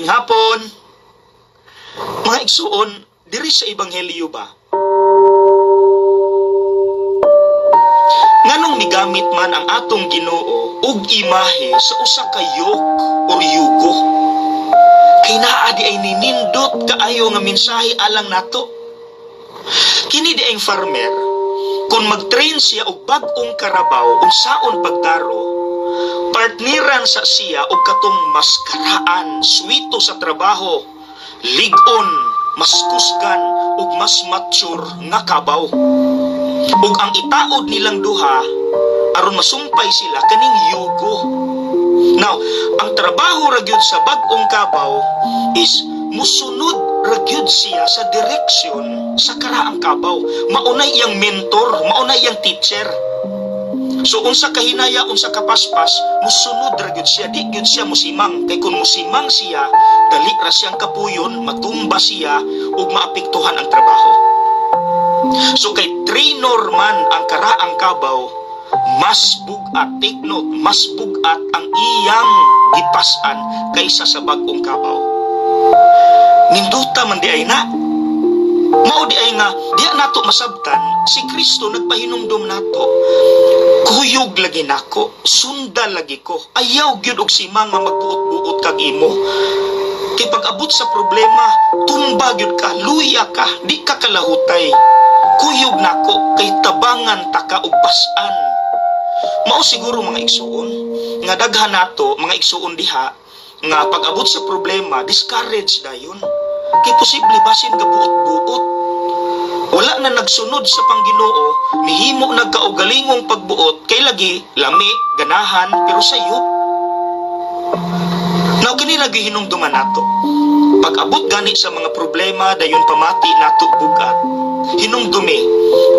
Maayong hapon. Mga igsuon, diri sa ebanghelyo ba? Nganong migamit man ang atong Ginoo og imahe sa usa ka yoke or yugo? Kay naa di ay ninindot kaayo nga mensahe alang nato. Kini di ay farmer, kung mag-train siya og bag-ong karabaw unsaon pagdaro, partneran sa siya og katong mas karaan, swito sa trabaho, lig-on, mas kusgan ug mas mature nga kabaw. Ug ang itaod nilang duha aron masumpay sila kaning yugo. Now, ang trabaho ra gyud sa bag-ong kabaw is musunod ra gyud siya sa direksyon sa karaang kabaw. Maunay iyang mentor, maunay iyang teacher. So unsa kahinaya, unsa kapaspas, musunod ra gyud siya, di gyud siya musimang. Kay kung musimang siya, dali ra siyang kapuyon, matumba siya ug maapektuhan ang trabaho. So kay trainer man ang karaang kabaw, mas bugat, take note, mas bugat ang iyang gipas-an kaysa sa bag-ong kabaw. Ninduta man di ay na. Mao di ay nga, diya nato masabtan, si Kristo nagpahinumdum nato. Kuyog lagi nako, sunda lagi ko. Ayaw gyud og simang nga magbuot-buot kag imo. Kay pag-abot sa problema, tumba gyud ka, luya ka, di ka kalahutay. Kuyog nako kay tabangan ta ka og pas-an. Mao siguro mga igsuon nga daghan nato mga igsuon diha nga pag-abot sa problema discourage dayon. Kay posible basin gabuot-buot. Wala na nagsunod sa Pangginoo, nihimo nagkaugalingong pagbuot kay lagi lami, ganahan pero sayop. Now kini lagi hinumduman nato. Pag-abot gani sa mga problema dayon pamati nato bugat. Hinumdumi,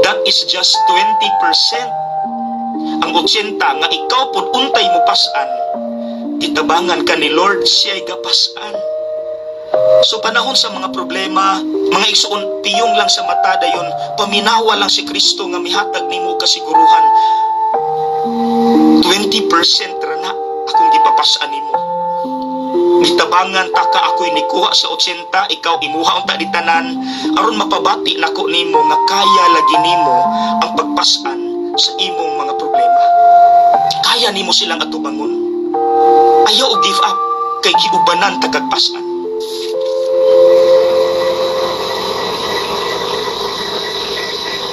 that is just 20%. Ang 80 nga ikaw pod untay mo pas-an, gitabangan ka ni Lord, siya'y gapas-an. So panahon sa mga problema, mga igsuon, piyong lang sa mata dayon, paminawa lang si Kristo nga mihatag nimo kasiguruhan. 20% ra na akong gipapas-an nimo. Gitabangan ta ka ako'y nikuha sa 80, ikaw imuha unta di tanan aron mapabati nako nimo nga kaya lagi nimo ang pagpas-an sa imong mga problema. Kaya nimo silang atubangon. Ayaw og give up kay giubanan ta kag pas-an.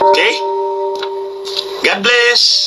Okay? God bless.